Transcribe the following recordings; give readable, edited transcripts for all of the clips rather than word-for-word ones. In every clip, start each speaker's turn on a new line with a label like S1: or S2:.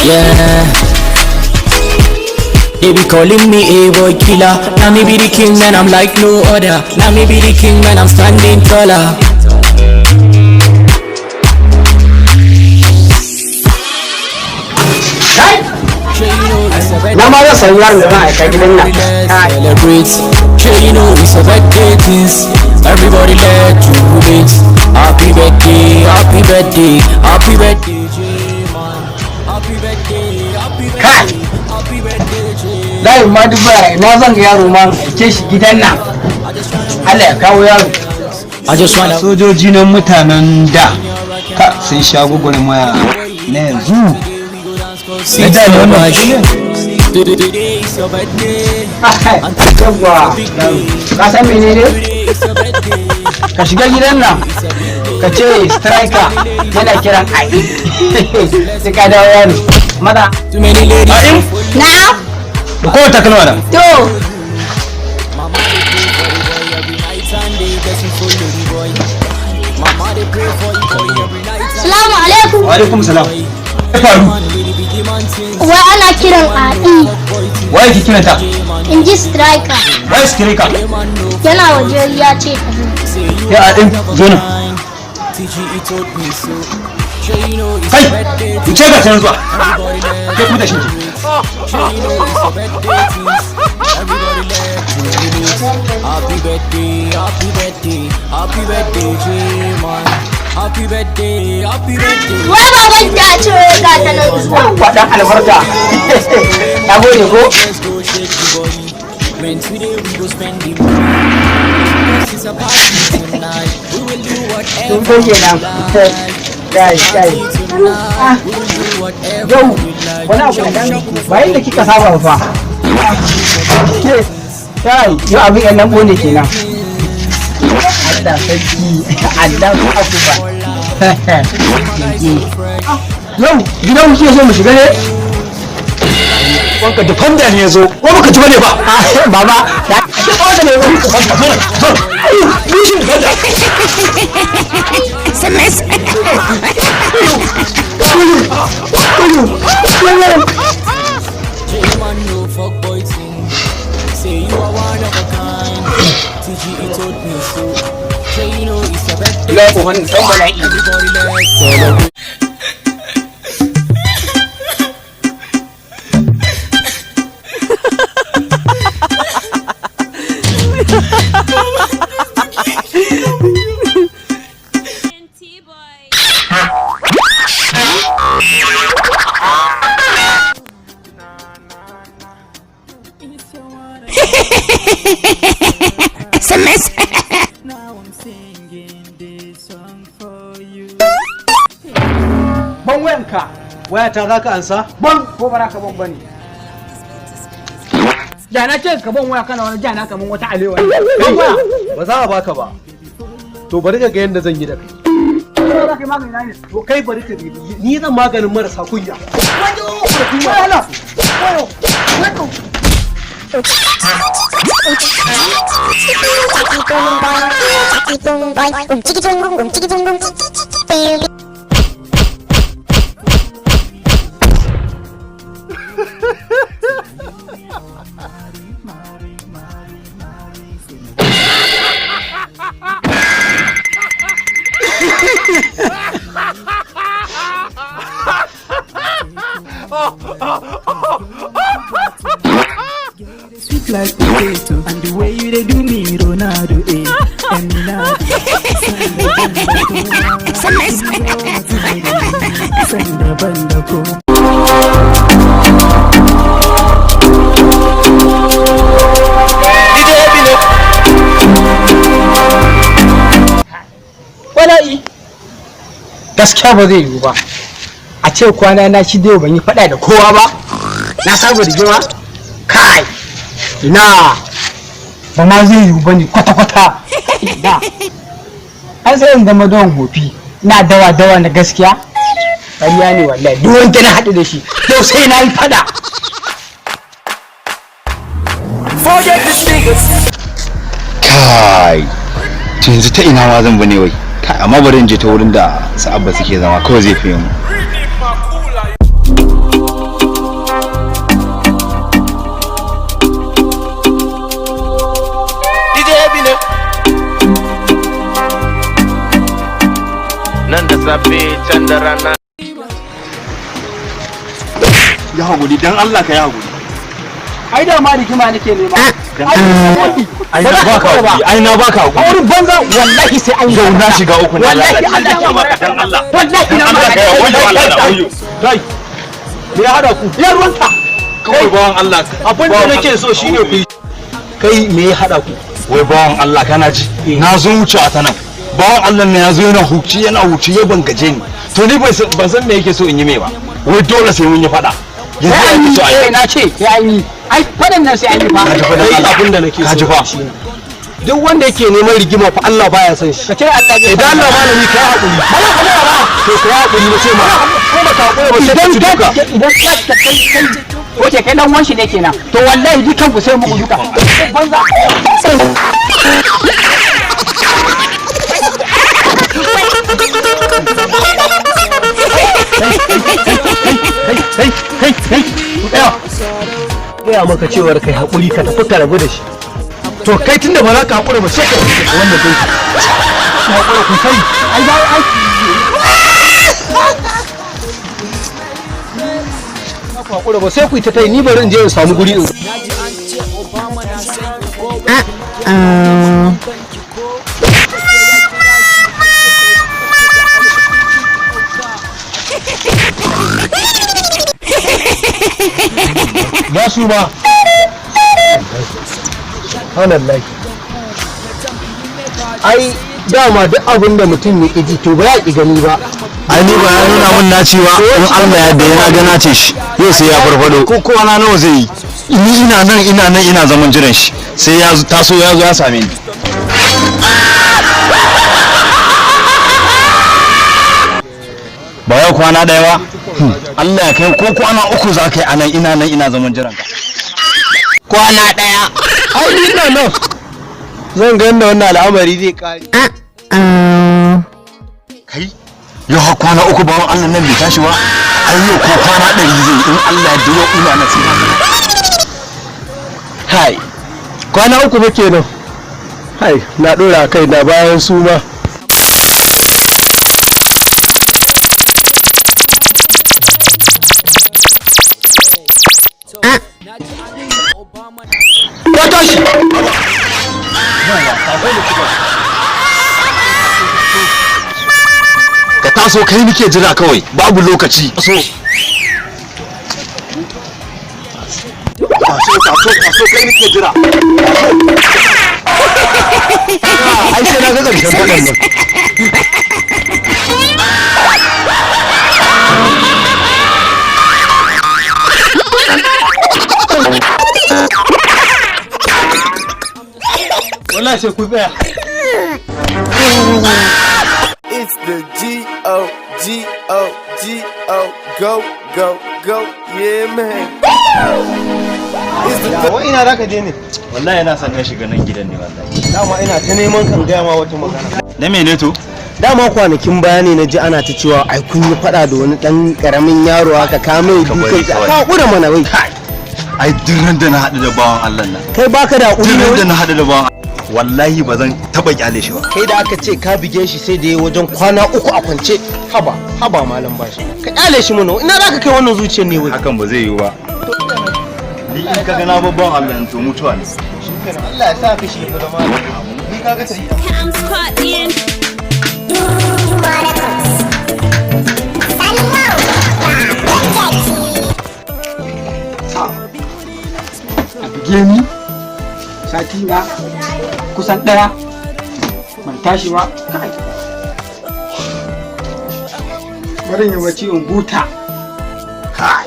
S1: Yeah. They be calling me a boy killer. Now me be the king, man, I'm like no other. Now me be the king, man, I'm standing taller.
S2: Na ma zan sayi yaron da za a aika gidan nan.
S1: Celebrate. Sure you know it's a birthday things. Everybody let jubilate. Happy birthday, happy birthday, happy birthday, J-Man. Happy birthday, happy
S2: Kai!
S1: birthday, happy birthday, J-Man.
S2: Layin ma duk ba ina zan ga yaro ma in aike shi gidan nan. Allah ya kawo yaro.
S1: I just wanna
S3: Sojoji na mutanen da ka sun sha gwagwarmaya na yanzu.
S1: see
S3: da ne wannan
S1: so much.
S3: kuɗin?
S1: Today is your birthday.
S2: Yawwa, ka san menene?
S1: Today is your birthday.
S2: Ka shiga gidan nan, ka ce striker yana kiran ai. Sai ka dawo yaro. Maza.
S1: Too many ladies.
S4: Na'am.
S3: Da kowace takalma da
S4: To,
S1: Mama they pray for the boy every night and day, blessing follow the boy. Mama they pray for the boy every night and
S4: salamu alaikum.
S3: Wa alaikum salam. Ya faru?
S1: man with the big man things.
S4: Wai ana kiran Adi,
S3: Waye ke kiranta?
S4: in ji striker.
S3: Waye striker?
S4: Yana waje ya ce ka zo.
S3: Ya a ɗin zo nan.
S1: TGE told me so. Sure you know it's
S3: Kai,
S1: your birthday.
S3: wuce ga can zuwa.
S1: Everybody let
S3: Ke kuma da shi.
S1: Sure you know it's your birthday things. Everybody let jubilate. Happy birthday, happy birthday, happy birthday, J-Man. Happy birthday, happy birthday.
S4: Wai baban ya ce wai ga ta nan zuwa.
S2: Yawwa, dan albarka. Na gode ko?
S1: Let's go shake the body. Man, today we go spend the money. This is a party tonight. We will do
S2: Tun
S1: whatever
S2: ko kenan.
S1: we like.
S2: Kai, kai.
S1: Tonight, we will do whatever
S2: Yau,
S1: we like.
S2: wani abu kaɗan ba yadda kika saba ba fa. Ke, kai, yau abin yan nan ne kenan. Allah sarki, Allahu akbar. Yau, gidan kuke so mu shiga ne?
S3: Wanka defender ne ya zo. Ko baka ji bane ba?
S2: Ah, baba, da ke ne wani
S3: Zo nan, zo. Nishin defender.
S4: SMS.
S1: J-Man, no fuck boy thing. Say you are one of a kind. TGE told me so. Sure you know it's your birthday.
S2: Ya ko wannan dan bala'i.
S1: Everybody let's celebrate.
S5: T-boy.
S4: SMS.
S2: Ban wayanka.
S3: Wayata za ka ansa?
S2: Ban ko bara ka ban bane. Da na ce ka ban waya kana wani jana kaman wata alewa. Ban waya.
S3: Ba za a baka ba. To bari ka ga yadda zan yi da kai.
S2: Ko za ka yi magani na ne?
S3: To kai bari ka ga ni zan maganin marasa kunya.
S2: Wajo! Wayo! Wayo! Wayo!
S6: Sweet like potato, and the way you dey do me, Ronaldo, eh? And me now,
S4: SMS.
S6: sanda banda ko.
S2: Bala'i. Gaskiya ba zai yiwu ba. A ce kwana na shida yau ban yi faɗa da kowa ba. Na saba rigima. Kai! Ina! Ba ma zai yiwu ba ne kwata-kwata. Ina! An sai in zama don hofi. Ina dawa-dawa na gaskiya. Ƙarya ne wallahi. Duk wanda na haɗu da shi. Yau sai na yi faɗa.
S1: Forget the niggas.
S3: Kai. To yanzu ta ina ma zan bane wai? Kai, amma bari in je ta wurin da su Abba suke zama kawai zai fiye mu.
S5: Nan da safe, can da rana.
S3: Ya haƙuri, dan Allah ka yi haƙuri.
S2: Ai da ma rigima nake nema.
S3: Ai na baka haƙuri, ai na baka haƙuri.
S2: Aurin banza, wallahi sai an
S3: Yau na shiga uku, na
S2: Wallahi
S3: lalace.
S2: Allah ya
S3: Maka dan Allah.
S2: Wallahi na
S3: Allah ka yi wayo, Allah na wayo.
S7: Kai, me ya hada ku?
S2: Ya ruwanka.
S3: Kawai bawan Allah.
S7: Abin da nake so shine ku yi. Kai, me ya hada ku?
S3: Wai bawan Allah, kana ji, na zo wuce a ta nan, bawan Allah ne ya zo yana huci, yana huci, ya bangaje ni. To ni ban san me yake so in yi mai ba. Wai dole sai mun yi fada. Yanzu
S2: Sai an
S3: ya
S2: yi
S3: so a
S2: eh
S3: yi.
S2: Na ce sai an yi. Ai fadan nan sai an yi fa.
S3: Ka ji fa dan
S7: Kai,
S3: Allah.
S7: abin da nake
S3: Ka ji
S7: so
S3: fa.
S7: shine, duk wanda yake neman rigima fa Allah baya son shi.
S2: Ka ce Allah bai
S7: Idan Allah, malami, ka haƙuri. To ka haƙuri na ce ma. Ko ba ka haƙura ba sai ka
S2: Idan
S7: ci
S2: ka
S7: duka.
S2: Idan ka kai kai wace kai dan wanshi ne kenan. To wallahi dukan ku sai muku duka. Banza.
S7: Kai, kai, kai, ku tsaya. Gaya maka cewar kai haƙuri, ka tafi ka rabu da shi. To kai, tunda ba za ka haƙura ba, sai ka wanda kai. Ka haƙura ku kai.
S2: Ai ai
S7: Ba ku haƙura ba sai ku yi ta tai, ni bari in je in samu guri in. Ba su ba. Subhanallah. Ai dama duk abin da mutum ya ƙi ji to ba ya ƙi gani ba.
S3: Ai ni ba ya nuna mun naci ba, in Allah ya yarda yana ga nace shi yau sai ya farfado. Ko kwana nawa zai yi, ni ina nan, ina nan, ina zaman jiran shi, sai ya taso ya zo ya same ni. Ba yau kwana ɗaya ba. Allah ya kai ko kwana 3 za ka yi anan, ina nan ina zaman jiran ka.
S2: Kwana daya.
S7: Ai ni ina nan. Zan ga yadda wannan al'amari zai kare.
S3: Kai, yau har kwana 3 bawan Allah nan bai tashi ba. Ai yau ko kwana 100 zai yi, in Allah ya yarda yau ina nan sai na ga.
S7: Hai. Kwana 3 fa kenan. Hai, na dora kai na bayan su ma. Ya tashi.
S3: Ka taso, kai nike jira kawai, babu lokaci. So taso, taso, taso, kai nike jira. Ai sai na ga ƙarshen faɗan nan.
S7: Wallahi sai ku tsaya.
S5: It's the G O G O G O go go go, yeah man. It's the
S7: Wa ina zaka je ne?
S3: Wallahi na san na shiga nan gidan ne wallahi.
S7: Dama ina ta neman kan gaya ma wata magana.
S3: Na mene to?
S7: Dama kwanakin baya ne na ji ana ta cewa ai kun yi fada da wani dan karamin yaro haka, ka mai
S3: Ka bari
S7: dukan
S3: kawai.
S7: ka hakura mana wai.
S3: Ai duk ran da na haɗu da bawan Allah nan,
S7: Kai baka da hakuri
S3: duk
S7: ne
S3: ran da
S7: wai?
S3: na haɗu da bawan, wallahi ba zan taɓa kyale shi ba.
S7: Kai da aka ce ka bige shi sai da ya wajen kwana 3 a kwance. Haba, haba malam bashi. Ka kyale shi mana, ina zaka kai wannan zuciyar ne wai?
S3: Hakan ba zai yiwu ba. Ni in ka ga na babban Allah to mutuwa ne.
S7: Allah ya sa ka shi zama ni kaga ta yi.
S4: Comes caught in.
S2: A buge ni sati na kusan daya ban tashi ba. Kai, bari yi bacci in huta. Kai.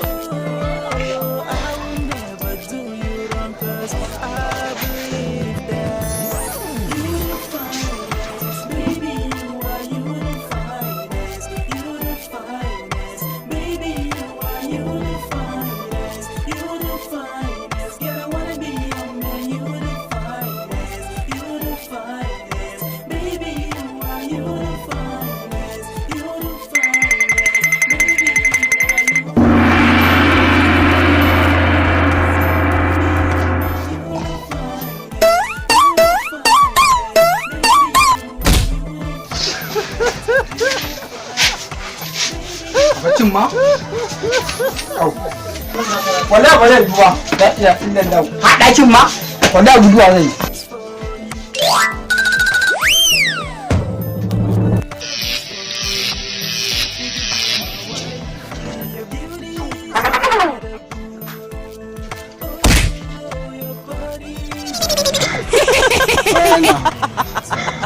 S2: Bacin ma? Au. Wallahi ba zai duba. La ilaha illallah. Ha ɗakin ma? Wallahi guduwa zai yi.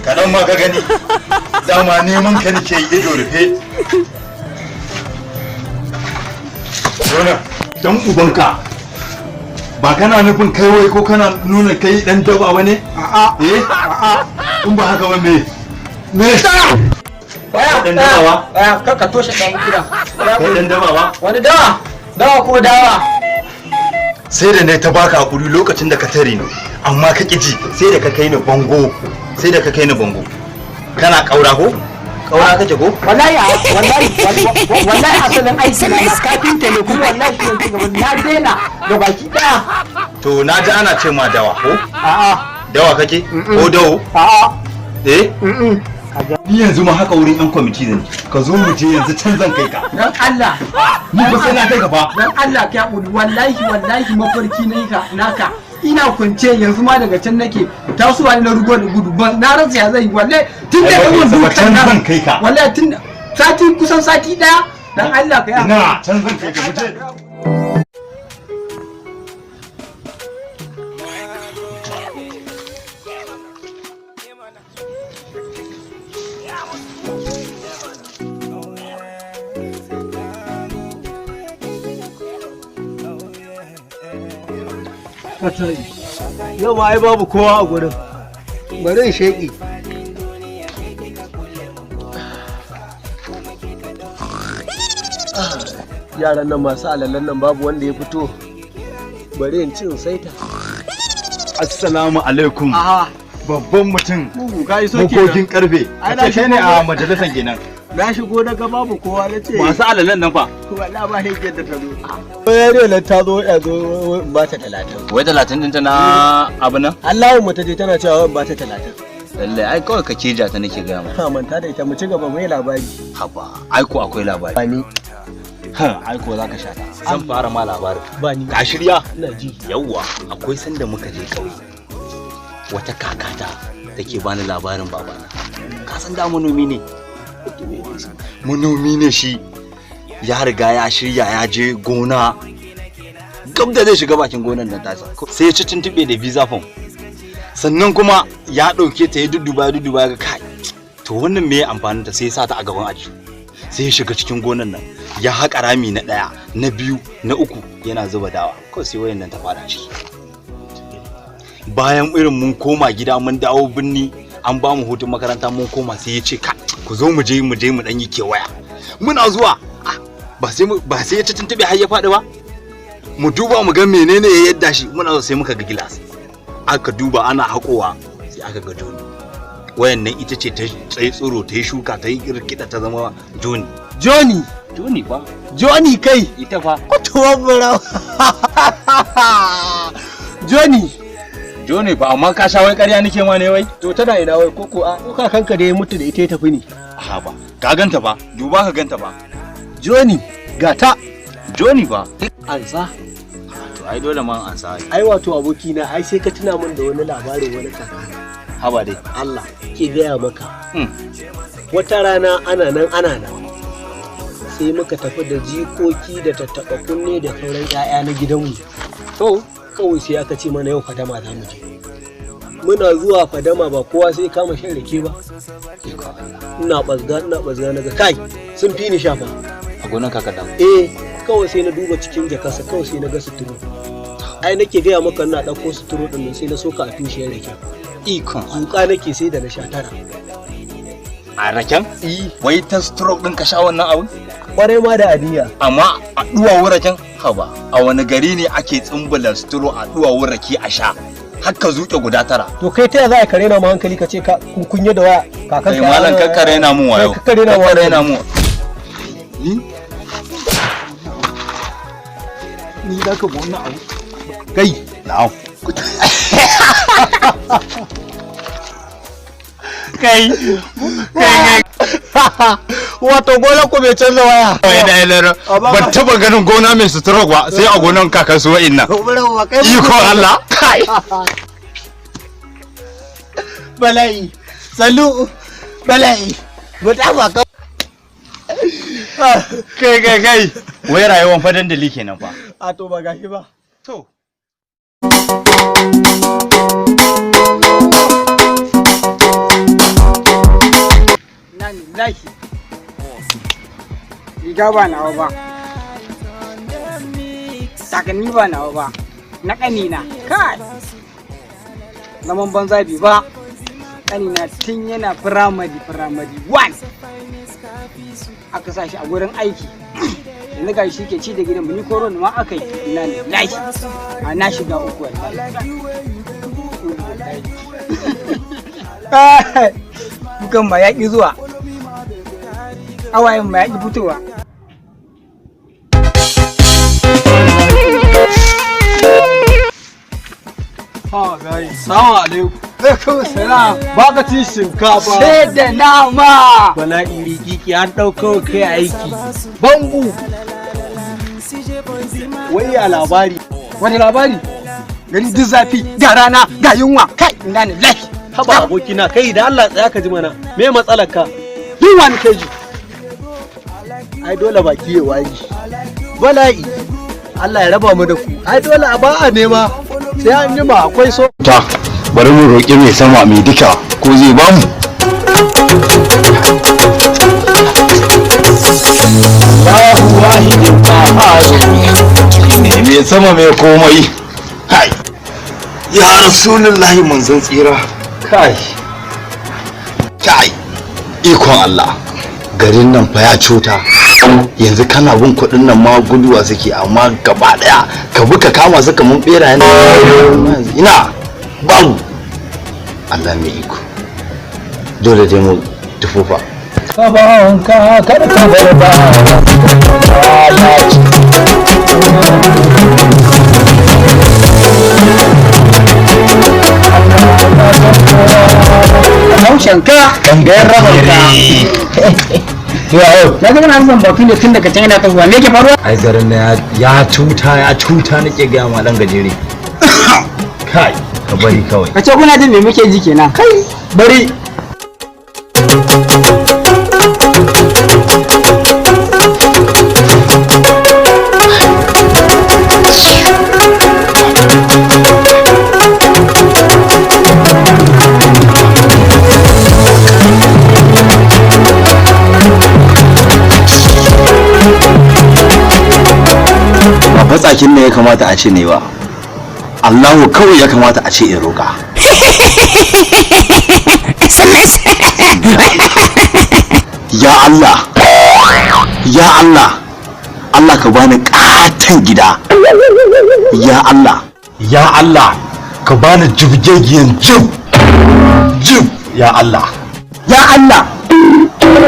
S3: Kaɗan ma ka gani, dama neman ka nake yi ido rufe. Zona, dan ubanka ba kana nufin kai wai ko kana nuna kai dan daba ba ne?
S2: A'a.
S3: Eh?
S2: A'a.
S3: In ba haka ba me? Me?
S2: Waya,
S3: Dan dawa?
S2: Waya, kar ka toshe ɗan gida.
S3: Kai dan daba ba?
S2: Wani dawa? Dawa ko dawa?
S3: Sai da ne ta baka hakuri lokacin da ka tare ni, amma ka ƙi ji, sai da ka kai ni bango, sai da ka kai ni bango. Kana ƙaura ko? Ƙaura kake ko?
S2: Wallahi wallahi wallahi asalin aiki na kafinta ne, kuma wallahi shi yanzu gaba na daina ga baki daya.
S3: To na ji ana ce ma dawa ko?
S2: A'a.
S3: Dawa kake? Ko dawo?
S2: A'a.
S3: Eh? Ni yanzu ma haka wurin yan kwamiti zan je. Ka zo mu je yanzu can zan kai ka.
S2: Dan Allah.
S3: Ni ba sai na kai ka ba.
S2: Dan Allah ka yaƙuri, wallahi wallahi mafarki ne ka naka. Ina kwance yanzu ma daga can nake tasowa ne na rugo da gudu, ban na rasa ya zai, wallahi tun da
S3: Ai, ba
S2: yawan
S3: kai ba,
S2: dukan
S3: can
S2: nan
S3: zan kai ka.
S2: Wallahi tun sati, kusan sati daya, dan Allah ka yaƙuri.
S3: Ina can zan kai ka, mu je.
S7: Yau ma ai babu kowa a gurin. Bari in sheƙi. Yaran nan masu alalan nan babu wanda ya fito. Bari in ci in saita.
S3: Assalamu alaikum.
S7: Aha.
S3: Babban mutum.
S7: Mugu ka iso
S3: Magogin karfe.
S7: Ai, na
S3: Ka ce kai ne
S7: shigo.
S3: a majalisar kenan.
S7: Na shigo na ga babu kowa, na ce.
S3: Masu alalan nan fa.
S7: Wallahi ba hejjar da ta zo. Yariyar nan ta zo ya zo in ba ta 30.
S3: Wai 30 ɗinta na abu nan?
S7: Allahu mu ta je tana cewa in ba ta 30.
S3: Lallai ai kawai ka keja ta nake gaya ma.
S7: Ha, manta da ita, mu ci gaba mai labari.
S3: Haba, ai ko akwai labari.
S7: Ba ni.
S3: Ha, ai ko za ka sha ta. Zan fara ma labarin.
S7: Ba ni.
S3: Ka shirya?
S7: Ina ji.
S3: Yawwa, akwai sanda muka je ƙauye. Wata kakata take bani labarin babana. Ka san da manomi ne. Manomi ne shi. Ya riga ya shirya ya je gona. Gab da zai shiga bakin gonan nan tasa. Sai ya ci tuntuɓe da visa form. Sannan kuma ya ɗauke ta ya dudduba ya dudduba ya ga kai. To wannan me ya amfanin ta, sai ya sa ta a gaban aji. Sai ya shiga cikin gonan nan ya haƙa rami na ɗaya, na biyu, na uku, yana zuba dawa, kawai sai wayan nan ta fada ciki. Bayan irin mun koma gida, mun dawo birni, an ba mu hutun makaranta, mun koma, sai ya ce ka ku zo mu je mu je mu dan yi kewaya. Muna zuwa, ah, ba sai ya ci tuntube har ya faɗi ba, mu duba mu ga menene ya yadda shi. Muna zuwa sai muka ga gilas, aka duba ana haƙowa, sai aka ga joni. Wayan nan ita ce ta tsaye tsiro, ta yi shuka, ta yi rikida, ta zama joni.
S7: Johnny.
S3: Joni fa.
S7: Johnny kai.
S3: Ita fa.
S7: Kutuwan burawa. Johnny.
S3: Joni fa, amma ka sha wai ƙarya nake ma ne wai.
S7: To tana ina wai, koko a ko kakanka da ya mutu da ita ya tafi ne?
S3: Ha ba, ka ganta fa, duba ka ganta fa.
S7: Johnny gata.
S3: Joni fa.
S7: Ansa.
S3: To ai dole ma ansa ai.
S7: Ai wato abokina, ai sai ka tuna min da wani labarin wani kaka.
S3: Haba dai.
S7: Allah ke gaya maka. Wata rana ana nan ana nan, sai muka tafi da jikoki da tattaɓa kunne da sauran 'ya'ya na gidanmu. To, kawai sai aka ce mana yau fadama za mu je. Muna zuwa fadama ba kowa sai kama shan rake ba. Ina ɓazga ina ɓazga na ga kai sun fi ni shafa.
S3: A gonan kaka da.
S7: Eh, kawai sai na duba cikin jakarsa, kawai sai na ga suturu. Ai nake gaya maka, ina ɗauko suturu ɗin nan sai na soka a tushiyar raken.
S3: Ikon.
S7: Zuƙa nake sai da na sha tara.
S3: A raken? Wai ta stroke ɗin ka sha wannan abun?
S7: Kwarai ma da aniya.
S3: Amma a duwawun raken? Haba, a wani gari ne ake tsumbula suturu a duwawun rake a sha? Har ka zuƙe guda tara.
S7: To kai ta za ka rena mu hankali ka ce ka kunye da waya kakan
S3: Kai malam, kakka rena mun wayo.
S7: Kakka rena mu
S3: Kakka rena mu. Ni? Ni za ka wannan abu?
S7: Kai.
S3: Na'am. Kai. Kai kai. Wato gonan ku bai canza waya. Ban taba ganin gona mai sutura ba sai a gonan kakan su wa'innan. Iko Allah. Kai.
S2: Bala'i. Salu. Bala'i. Mutafa ka.
S3: Kai kai kai. Wai rayuwar fa dandali kenan fa.
S2: A to ba gashi ba.
S3: To.
S2: Nan lahi. Riga ba nawa ba. Takalmi ba nawa ba. Na ƙanina. Kai. Zaman banza bi ba. Ƙanina tun yana firamare 1. Aka sa shi a gurin aiki. Yanzu ga shi ke ci da gidan ni koro ma aka yi. Ina lillahi. A na shiga uku wallahi. Dukan ma ya ƙi zuwa. Awayen ma ya ƙi fitowa.
S7: Salamu alaikum.
S2: Alaikum salam.
S7: Ba ka cin shinkafa.
S2: Sai da nama.
S7: Bala'i rikiki an ɗauko kai aiki. Bangu. Wai ya labari.
S2: Wani labari? Gari duk zafi, ga rana, ga yunwa, kai ina ne lahi.
S7: Haba abokina kai da Allah tsaya ka ji mana. Me matsalar ka?
S2: Yunwa nake ji.
S7: Ai dole baki ya wayi. Bala'i. Allah ya raba mu da ku. Ai dole a ba a nema. Sai an jima akwai so.
S3: Ta bari mu roƙi mai sama mai duka ko zai ba mu. Allahu wahidin qahhar. Mai sama mai komai. Kai. Ya Rasulullahi manzon tsira. Kai. Kai. Ikon Allah. Garin nan fa ya cuta. Yanzu kana bin kuɗin nan ma guduwa suke amma gaba ɗaya ka bi ka kama su kaman ɓerayen ina babu. Allah mai iko. Dole dai mu tufufa.
S2: Ka bawanka kar ka bar bawa. Haushenka
S3: Gangayen rabanka.
S2: Yau, na ga kana son batu ne tun daga can yana tafiya. Me yake faruwa?
S3: Ai garin na ya cuta ya cuta nake gaya ma dan gajere. Kai, ka bari kawai.
S2: Ka ce kuna jin me muke ji kenan? Kai, bari.
S3: Ba fatsakin ne ya kamata a ce ne ba. Allahu kawai ya kamata a ce in roƙa.
S4: SMS.
S3: Ya Allah. Ya Allah. Allah ka bani ƙaton gida. Ya Allah. Ya Allah. Ka bani jibgegiyan jib. Jib. Ya Allah.
S2: Ya Allah.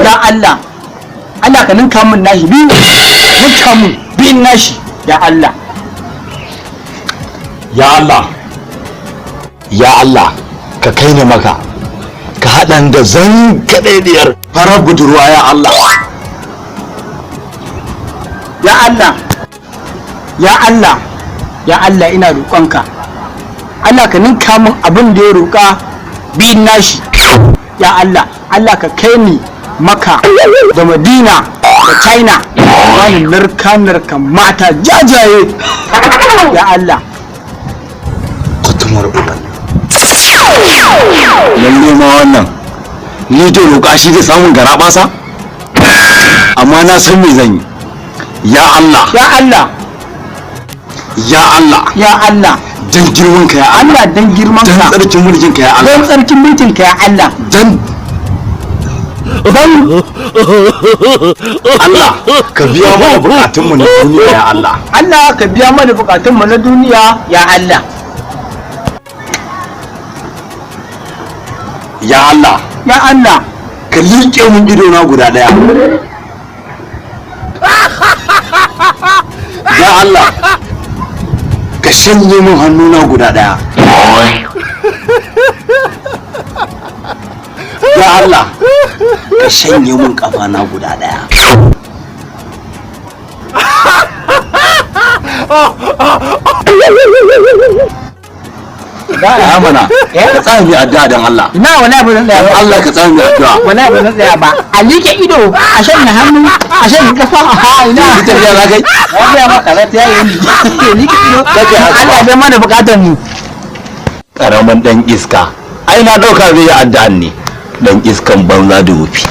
S2: Ya Allah. Allah ka ninka min nashi biyu. Ninka min biyun nashi. Ya Allah.
S3: Ya Allah. Ya Allah. Ka kai ni maka. Ka haɗa da zankaɗaɗiyar farar budurwa ya Allah.
S2: Ya Allah. Ya Allah. Ya Allah ina roƙonka. Allah ka ninka min abin da ya roƙa biyun nashi. Ya Allah. Allah ka kai ni Maka da Madina da China. Wani narka narka mata jajaye. Ya Allah.
S3: Kutumar uban. Lalle ma wannan ni da roƙa shi zai samun garaɓasa? Amma na san me zan yi. Ya Allah.
S2: Ya Allah.
S3: Ya Allah.
S2: Ya Allah.
S3: Dan girman ka ya Allah.
S2: Allah dan girman
S3: Dan
S2: ka.
S3: tsarkin mulkin ka ya Allah.
S2: Dan tsarkin mulkin ka ya Allah.
S3: Dan Allah ka biya mana bukatunmu na duniya ya Allah.
S2: Allah ka biya mana bukatunmu na duniya ya Allah.
S3: Ya Allah.
S2: Ya Allah.
S3: Ka liƙe mun ido na guda ɗaya. Ya Allah. Ka shanye mun hannuna guda ɗaya. Ya Allah. Ka shanye mun kafa na guda daya. Ya mana, ka tsaya mai addu'a don Allah.
S2: Ina wala ba zan tsaya ba.
S3: Allah ka tsaya mai addu'a.
S2: Wala ba zan tsaya ba. A liƙe ido, a shanye hannu, a shanye kafa, a ina.
S3: Yanzu tafiya za ka yi?
S2: Na gaya maka za ta yaye ni. Liƙe ido.
S3: Kake haka ba.
S2: Allah ya mana bukatar mu.
S3: Karamin dan iska. Ai na dauka zai yi addu'an ne. Dan iskan banza da wofi.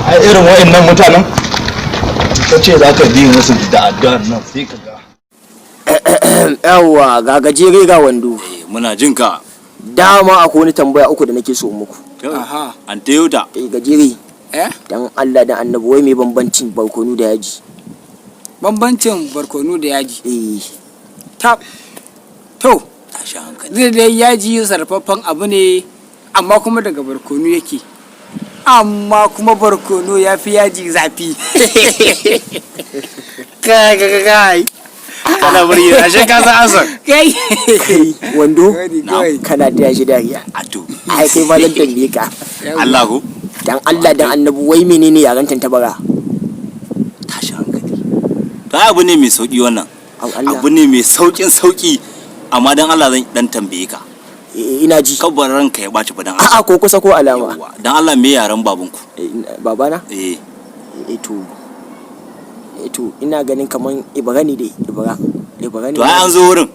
S3: Ai irin wa'annan mutanen ka ce za ka bi musu da addu'ar nan sai ka ga.
S1: Yawwa, ga gajere ga wando.
S3: Muna jin ka.
S1: Dama akwai wani tambaya uku da nake so in muku.
S3: Aha. An Toyota.
S1: Eh gajere.
S8: Eh?
S1: Dan Allah dan Annabi, wai me bambancin barkono da yaji?
S8: Bambancin barkono da yaji.
S1: Eh.
S8: Ta to,
S3: Tashi hankali.
S8: zai dai yaji sarfaffen abu ne, amma kuma daga barkono yake. Amma kuma barkono ya fi yaji zafi. Kai kai kai.
S3: Kana burge, ashe ka san ansa.
S8: Kai.
S1: Kai wando
S8: Kai.
S1: kana da yaji dariya.
S3: Ato.
S1: Ai kai ma zan tambaye ka.
S3: Allah ko.
S1: Dan Allah dan Annabi, wai menene yaren tantabara?
S3: Tashi hankali. To ai abu ne mai sauki wannan.
S1: Au Allah.
S3: Abu ne mai saukin sauki. Amma dan Allah zan dan tambaye ka.
S1: Eh, ina ji.
S3: Kabbar ranka ya ɓaci fa dan Allah.
S1: A'a, ko kusa ko alama.
S3: Yawwa. Dan Allah me yaren babanku?
S1: Eh, babana?
S3: Eh.
S1: Eh to. Eh to ina ganin kaman Ibra ne dai, Ibra. Ibra ne.
S3: To ai an zo wurin.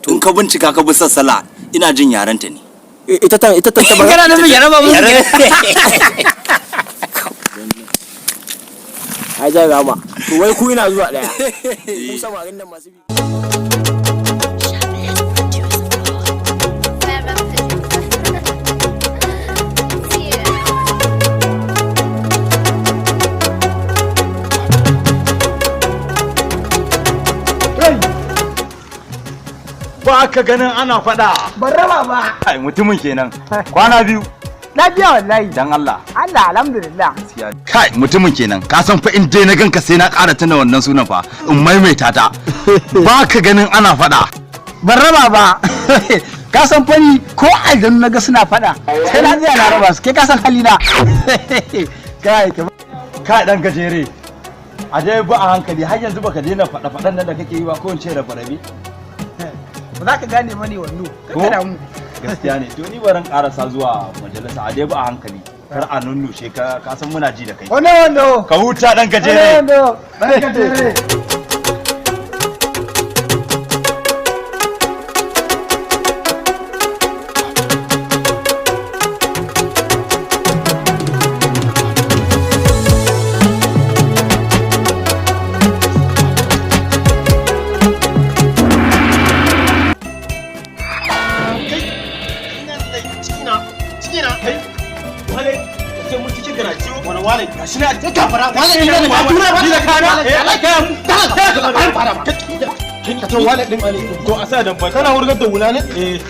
S3: In ka bincika ka bi sassala ina jin yarenta ne.
S1: Eh, ita ta ita tantabara.
S8: Kana nufin yaren babu?
S1: Ai zan rama. To wai ku ina zuwa daya. Ku samarin nan masu bi.
S3: Ba ka ganin ana faɗa.
S2: Ban raba ba.
S3: Ai mutumin kenan. Kwana biyu.
S2: Lafiya wallahi.
S3: Dan Allah.
S2: Allah alhamdulillah.
S3: Kai mutumin kenan. Ka san fa in dai na ganka sai na ƙara tuna wannan sunan fa in maimaita ta. Ba ka ganin ana faɗa.
S2: Ban raba ba. Ka san fani ko aljanu na ga suna faɗa. Sai na tsaya na raba su. Kai ka san halina. Kai ka
S3: Kai dan gajere. A dai ba a hankali har yanzu baka daina faɗa faɗan nan da kake yi ba ko in ce rabe rabe.
S2: ba za ka gane mani wando.
S3: Ko?
S2: Ka damu.
S3: Gaskiya ne. To ni baran ƙarasa zuwa majalisa a dai ba a hankali. Kar a nunnushe ka ka san muna ji da kai.
S2: Wani wando.
S3: Ka huta dan
S2: Wani
S3: gajere.
S2: wando. Dan gajere.
S7: Kana wurgar da wula ne? Eh.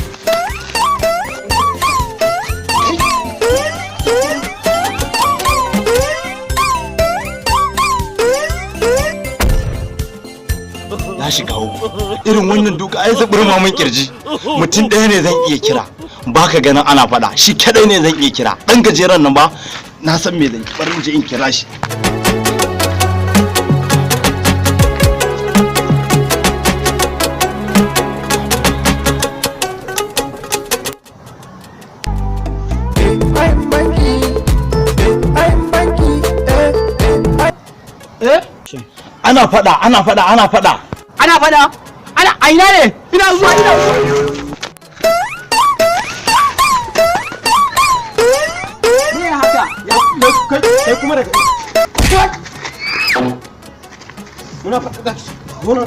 S3: Na shiga uku. Irin wannan duka ai zubar mamun kirji. Mutum ɗaya ne zan iya kira. Baka ganin ana faɗa. Shi kadai ne zan iya kira. Dan gajeren nan ba na san me zan yi. Bari in je in kira shi.
S2: Eh?
S3: Ana faɗa, ana faɗa, ana faɗa.
S2: Ana faɗa. Ana a ina ne? Ina zuwa ina zuwa. Me haka?
S7: Kai kuma daga muna faɗa muna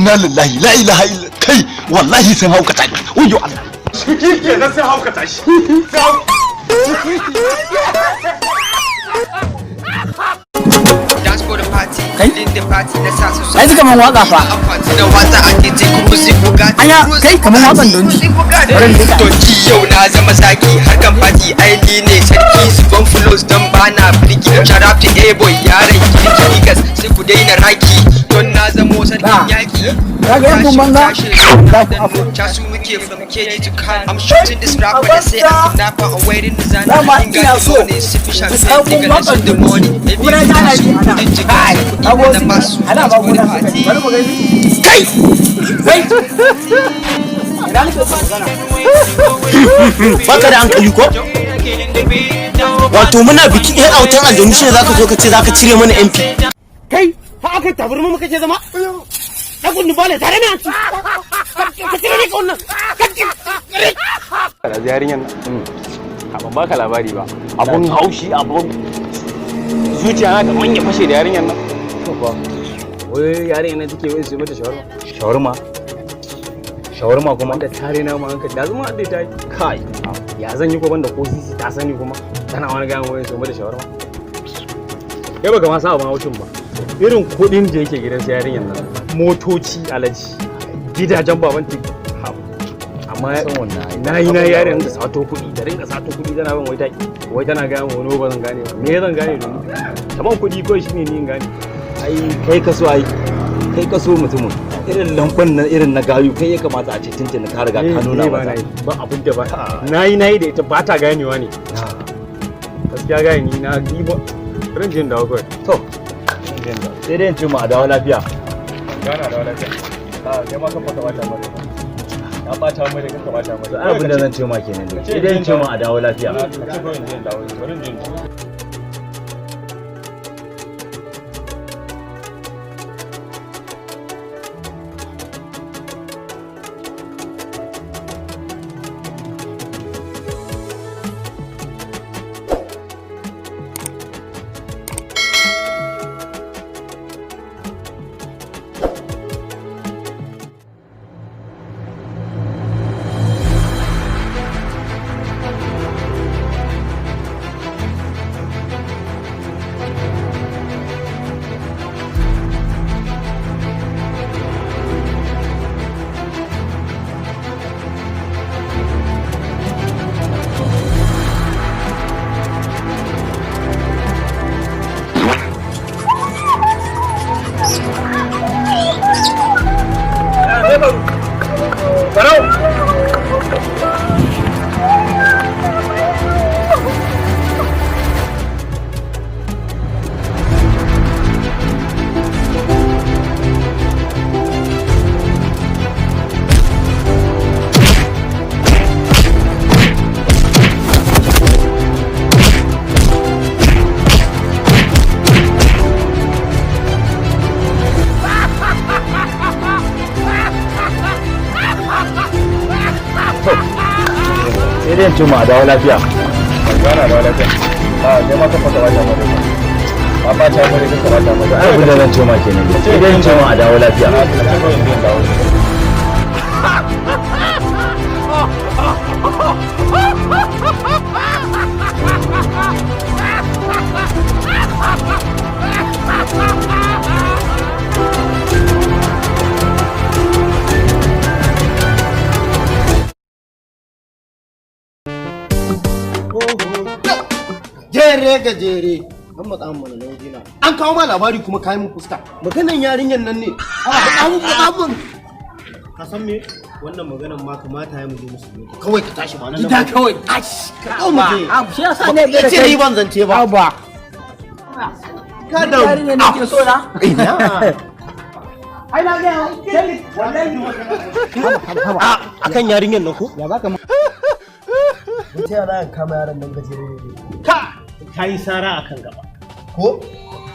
S3: Inna lillahi la ilaha illa kai, wallahi sun haukata ni. Wayyo Allah. Shi kenan, sun haukata shi.
S9: Dance for the party,
S8: Kai?
S9: in the party na sa su
S8: Ai ji kaman waka fa.
S9: Akwati na watsa a titi kuma sai Bugatti.
S8: Anya, kai kaman wakan Donji.
S9: Donji yau na zama zaki, harkan party ai ni ne sarki, zuban flows don bana birki. Shout out to A-boy, yaran kirki niggas sai ku daina raki don na zamo sarkin yaki.
S8: Kaga yan banza.
S9: Casu muke from KG to Khan. I'm shooting this rapper, they say I'm kidnapper. I'm wearing designer.
S8: Dama ina so
S9: ne
S8: mu samu wakan Donji. Kuma na ji ana ji ana. Kai, ana ba gona suka ji. Bari mu gani. Kai! Kai! Ina nake son magana?
S10: Baka da hankali ko? Wato muna bikin yan autan aljanu shine zaka zo ka ce zaka cire mana MP.
S2: Kai, ha aka tabarma muka ce zama? Dan kundu bale tare ne hanci. Ka cire ne ka wannan.
S7: Da yarinyar nan a ban baka labari ba, abun haushi, abun zuciya na kaman ya fashe da yarinyar nan. Wai yarinyar nan take wai su mata shawarma.
S3: Shawarma? Shawarma kuma?
S7: Wanda tare na ma hankali da zuma da ta yi. Kai, ya zan yi ko banda ko sisi ta sani kuma tana wani gayan wai su mata shawarma. Kai baka ma san abun haushin ba, irin kuɗin da yake gidan su yarinyar nan, motoci alaji, gidajen baban ti. Amma na yi na yarinyar da sato kuɗi, da rinka sato kuɗi tana ban, wai ta wai tana gaya min wani ba zan gane ba. Me zan gane? Domin taban kuɗi kawai shine ni in gane.
S3: Ai kai ka so, ai kai ka so mutumin irin lankon nan irin na gayu, kai ya kamata a ce tuntuni ka riga ka nuna
S7: ba
S3: mata.
S7: Nayi ba abin da ba nayi, nayi da ita ba ta ganewa ne gaskiya. Gane ni na ni ba ran jin dawo kawai.
S3: To, sai dai in ce mu a dawo lafiya.
S7: Gana dawo lafiya. A kai ma ka faka bata mare, ka bata mare, ka bata mare.
S3: Ai abin da zan ce ma kenan dai, sai dai in ce mu a dawo lafiya.
S7: Ka ce kawai in jin dawo, bari in jin dawo.
S3: Sai dai in ce mu a dawo lafiya.
S7: Gana dawo lafiya. A kai ma ka faka bata mare, ka bata mare, ka bata mare.
S3: Ai abin da zan ce ma kenan dai, sai dai in ce mu a dawo lafiya.
S7: Ka ce kawai in jin dawo.
S10: Jere gajere. An matsa mana na wajena. An kawo ma labari kuma kayi mun fuska. Maganan yarinyar nan ne. A matsa mun. Ka san me? Wannan maganan ma kamata ya mu je musu. Kawai ka tashi ba nan.
S2: Gida kawai. Ash.
S10: Ka kawo mu je.
S2: Shi yasa ne
S10: Ba ka ce ni ban zance ba.
S2: Ba.
S10: Kada.
S2: Yarinyar nake so na.
S10: Ina.
S2: Ai na ga kai wallahi.
S10: A akan yarinyar nan ko?
S2: Ya baka ma.
S10: Ta yara an kama yaran nan gajere ne.
S7: Ka yi sara akan gaba.
S10: Ko?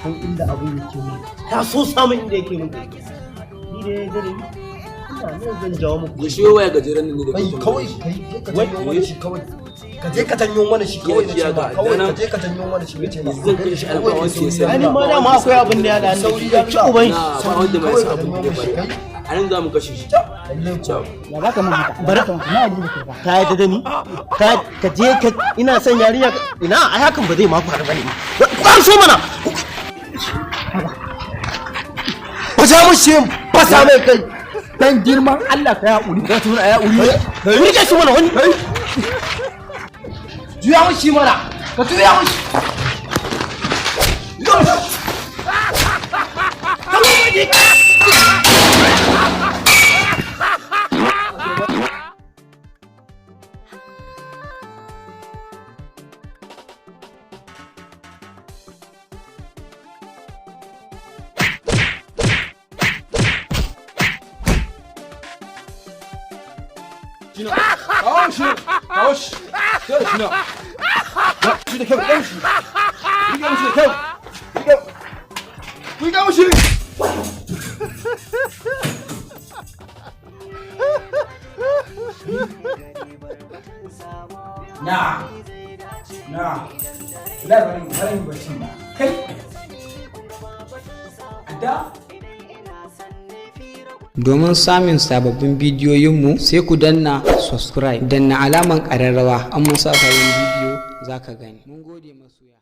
S10: San inda abin yake mun. Ka so samun inda yake mun.
S7: Ni dai gare ni. Ina nan zan jawo muku.
S1: Ku shi waya gajeren nan ne da
S10: Kai kawai kai je ka tanyo mana shi kawai. Ka je ka tanyo mana shi kawai na ce ma. Kawai ka je ka tanyo mana shi nace ma.
S1: Zan kai shi alƙawarin ke sai.
S7: Ai ni ma dama akwai abin da ya da
S10: Sauri
S7: sauri ya ci uban shi.
S1: Na ba wanda mai sa abin da ya bari.
S8: A nan za mu kashe shi.
S2: Ya baka mun haka?
S10: Bara.
S2: Na ji da kai ba.
S10: Ka yadda da ni? Ka je ka ina son yarinya ina ai hakan ba zai ma faru bane. Ku an so mana. Fasa mu shi, fasa mai kai.
S2: Dan girman Allah ka ya uri.
S8: Ka tuna ya uri.
S10: Rike shi mana wani.
S2: Juya mun shi mana. Ka juya mun shi.
S8: Kawo shi, kawo shi. Sai da shi na. Shi da kyau, kawo shi. Rike mushi da kyau. Rike. Rike mushi.
S2: Na. Na. Wallahi bari bacci ba. Kai. Adda.
S9: Domin samun sababbin bidiyoyinmu, sai ku danna subscribe, danna alaman ƙararrawa, an mun sa sabon bidiyo za ka gani. Mun gode masoya.